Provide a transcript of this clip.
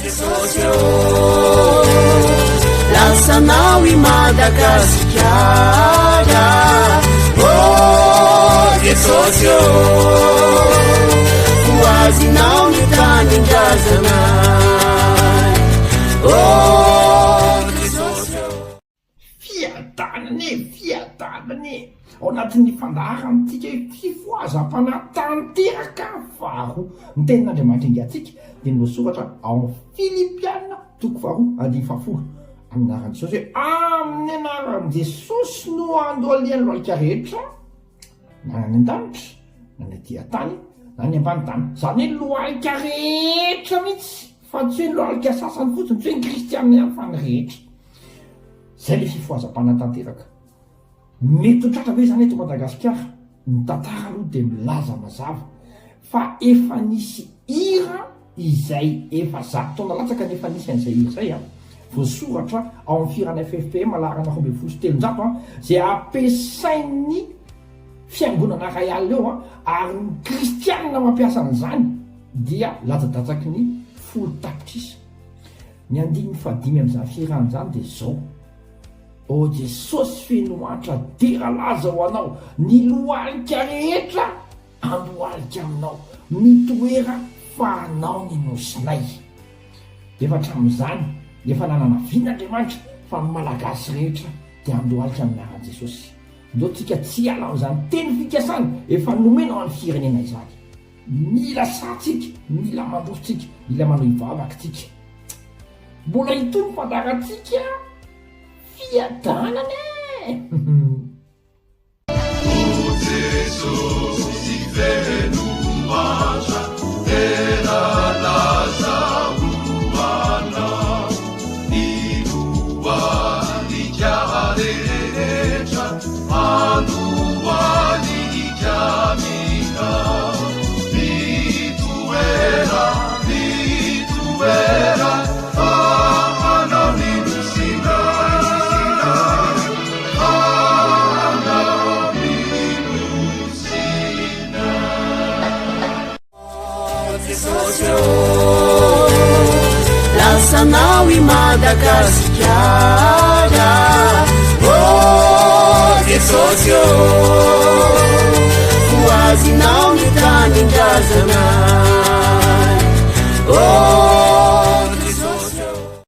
Jesosy ô, lasanao i Madagasikara. Oh Jesosy ô, ho azinao ny tanindrazanay. Oh Jesosy ô. Fiadanana e, fiadanana e! Ao anatin'ny fandaharantsika hoe fifohazam-panahy tanteraka faharoa. Ny tenin'Andriamanitra ingatsika dia ny voasoratra ao amin'ny Filipiana toko faharoa andininy fahafolo. Amin'ny anaran'i Jesosy hoe amin'ny anaran'i Jesosy no andohalian'ny lohalika rehetra na any an-danitra na ny aty an-tany na ny ambany tany. Izany hoe lohalika rehetra mihitsy fa tsy hoe lohalika sasany fotsiny, tsy hoe ny kristianina ihany fa ny rehetra. Izay ilay fifohazam-panahy tanteraka. Mety ho tratra ve izany eto Madagasikara? Ny tantara aloha dia milaza mazava fa efa nisy hira izay efa zato taona latsaka nefa nisy an'izay hira izay an, voasoratra ao amin'ny fihirana FFPM laharana 312 an, izay ampiasain'ny fiangonana iray alina eo an, ary ny kristianina mampiasa an'izany dia latsadatsaky ny folo tapitrisa. Ny andininy fahadimy amin'izany fihirana izany dia izao. O Jesosy feno antra dera laza ho Anao, ny lohalika rehetra andohalika aminao, mitoera fa Anao ny nosinay. Efa hatramin'izany efa nanana vina Andriamanitra fa ny Malagasy rehetra dia andohalika amin'ny anaran'i Jesosy. Ndao tsika tsy hiala amin'izany teny fikasana efa nomena ho an'ny firenena izany. Mila sahy tsika, mila mandroso tsika, mila manohy vavaka tsika. Mbola hitohy ny fandaharantsika Fiadanana e! O Jesosy feno antra, tena laza ho Anao, ny lohalika rehetra handohalika aminao. Mitoera, mitoera, fa Anao ny nosinay, fa Anao ny nosinay. Jesosy ô, lasanao i Madagasikara. Oh Jesosy ô, ho azinao.